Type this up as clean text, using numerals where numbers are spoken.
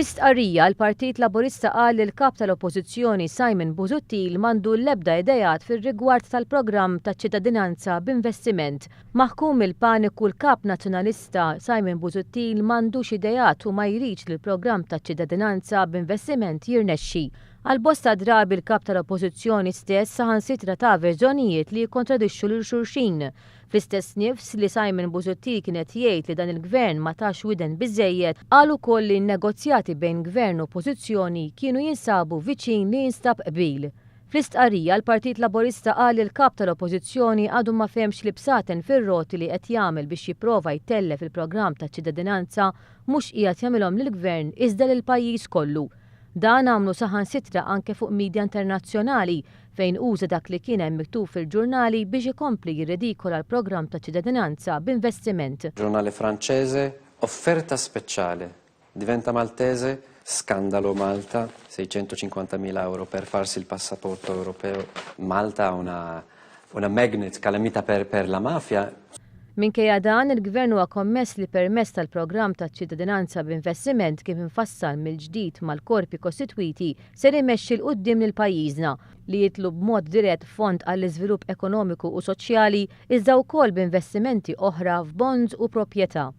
Fi stqarrija, l-Partit Laburista qal li l-Kap tal-Oppożizzjoni Simon Busuttil m'għandu l-ebda ideat fir-rigward tal-programm taċ-ċittadinanza b'investiment. Maħkum mill-paniku l-Kap Nazzjonalista Simon Busuttil m'għandux ideat u ma jridx li l-programm taċ-ċittadinanza b'investiment jirnexxi. Għal bosta drabi l-Kap tal-Oppożizzjoni stess saħansitra ta verżjonijiet li jikkontradixxu lil xulxin. Fl-istess nifs li Simon Busuttil kien qed jgħid li dan il-Gvern ma tax widen biżżejjed, qal ukoll li n-negozjati bejn Gvern u Oppożizzjoni kienu jinsabu viċin li jinstab qbil. Fl-istqarrija, l-Partit Laburista qal li l-Kap tal-Oppożizzjoni għadu ma fehmx li bsaten fir-roti li qed jagħmel biex jipprova jtellef il-programm taċ-ċittadinanza mhux qiegħed jagħmilhom lill-Gvern iżda lill-pajjiż kollu. Dan għamlu saħansitra anke fuq media internazzjonali fejn uża dak li kien hemm miktub fil-ġurnali biex ikompli jirridikola l-programm ta' ċittadinanza b'investiment. Giornale francese, offerta speciale. Diventa maltese, scandalo Malta, 650.000 euro per farsi il passaporto europeo. Malta è una magnet, calamita per la mafia. Minkejja dan, il-Gvern huwa kommess li permezz tal-programm taċ-ċittadinanza b'investiment kif imfassal mill-ġdid mal-korpi kostitwiti ser imexxi 'l quddiem lil pajjiżna li jitlu b'mod dirett fond għall-iżvilupp ekonomiku u soċjali iżda wkoll b'investimenti oħra f'bonds u proprjetà.